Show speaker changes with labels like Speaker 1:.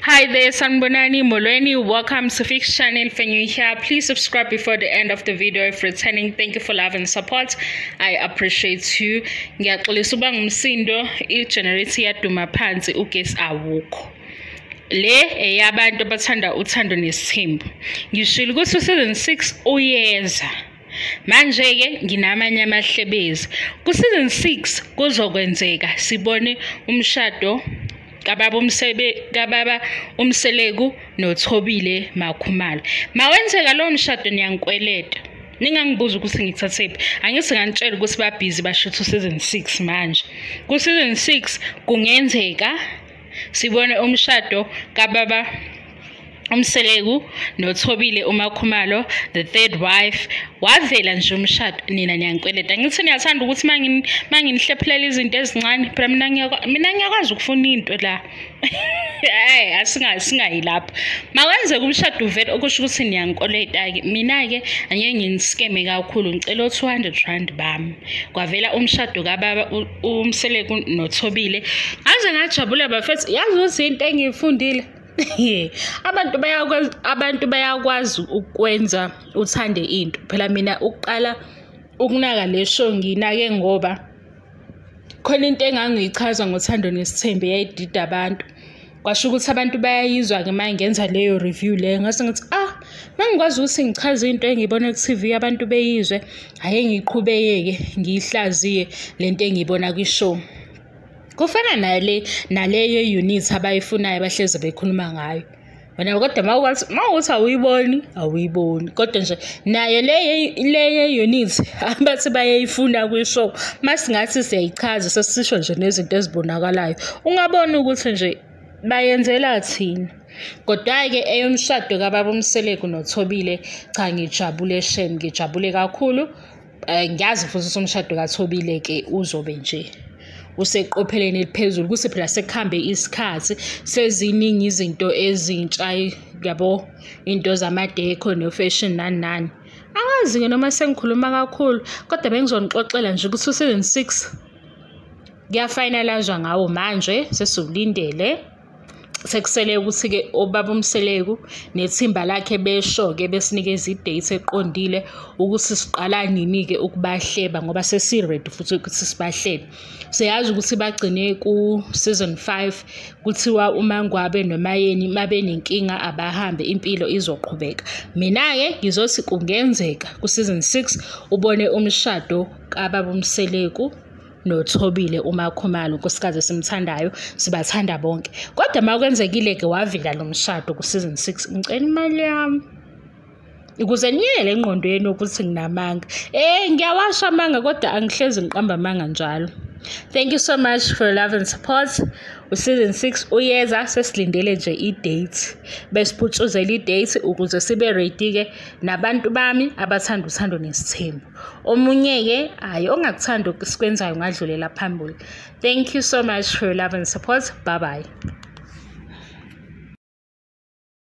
Speaker 1: Hi there, Sanbonani Molweni. Welcome to Fix Channel. If you're new here, please subscribe before the end of the video. If returning, thank you for love and support. I appreciate you. Ngiyaxolisa uba ngumsindo, i-generator iyaduma phansi, ugesi awukho. Le eyabantu abathanda uthando nesithembu. Ngishilo ukuthi season 6 uyeza. Manje-ke nginamanye amahlebezi. Ku-season 6 kuzokwenzeka sibone umshado kababa uMseleku noThobile Makhumalo. Mawenzeka lo mshado niyangikweleta. Ningangibuza ukuthi ngithathephi. Angithi nganitshela ukuthi babhizi bashutha season 6 manje. Ku season 6 kungenzeka sibone umshado kababa uMseleku noThobile uMakhumalo, the third wife. Wavela nje umshado, nina niyangikweleta. Ngithi niyathanda ukuthi manginihlephulela izinto ezincane, phela mina ngiyakwazi ukufuna into la. Hey, asingayi lapho. Makwenzeka umshado uvele, okusho ukuthi niyangikweleta-ke. Mina-ke angeke nginiskeme kakhulu, ngicela o-200 rand bami. Kwavela umshado kababa uMseleku noThobile. Ngaze ngajabula bafethu, yazi ukuthi into engiyifundile. Abantu bayakwazi ukwenza uthande into. Phela mina ukuqala ukunaka le show nginake ngoba khona into engangiyichaza ngothando nesithembu eyayidida abantu. Kwasho ukuthi abantu bayayizwa-ke uma ngenza leyo review leyo. Ngase ngithi mangikwazi ukuthi ngichaze into engiyibona ku-TV abantu beyizwe, ake ngiqhubeke-ke ngiyihlaziye lento engiyibona kwi-show. Kufana naleyo unit abayifunayo bahlezi bekhuluma ngayo. Wena kodwa mawukuthi awuyiboni, awuyiboni. Kodwa nje nayo leyo unit abathi bayayifuna kwi-show, masingathi siyayichaza sesisho nje nezinto ezibonakalayo. Ungabona ukuthi nje bayenzela thina. Kodwa-ke eyomshado kababa uMseleku noThobile, cha ngijabule shem, ngijabule kakhulu. Ngiyazi futhi ukuthi umshado kaThobile-ke uzobe nje useqopheleni eliphezulu, kuthi phela sekuhambe isikhathi, seziningi izinto ezintsha, yabo, into zamadekho no-fashion nani nani. Angazi-ke noma sengikhuluma kakhulu, kodwa bengizonixoxela nje ukuthi season 6 kuyafinalizwa ngawo manje, sesiwulindele. Sekusele ukuthi-ke obaba uMseleku nethimba lakhe besho-ke besinikeza i-date eqondile ukuthi siqala nini-ke ukubahleba, ngoba sesi-ready futhi ukuthi sibahlebe. Siyazi ukuthi bagcine ku-season 5 kuthiwa uMangwabe noMayeni mabenenkinga abahambe, impilo izoqhubeka. Mina-ke ngizothi kungenzeka ku-season 6 ubone umshado kababa uMseleku noThobile uMakhumalo, unkosikazi esimthandayo, sibathanda bonke. Kodwa makwenzekile-ke wavela lo mshado ku-season 6, ngicela imali yami ukuze niyele engqondweni ukuthi nginamanga. Ngiyawasha amanga kodwa angihlezi ngiqamba amanga njalo. Thank you so much for your love and support. Season 6 uyeza, sesilindele nje i-date. Besiphutshuzela i-date ukuze sibe ready-ke nabantu bami abathanda uthando nesithembu. Omunye-ke hhayi ongakuthandi sikwenzayo ngadlulela phambili. Thank you so much for your love and support. Bye bye.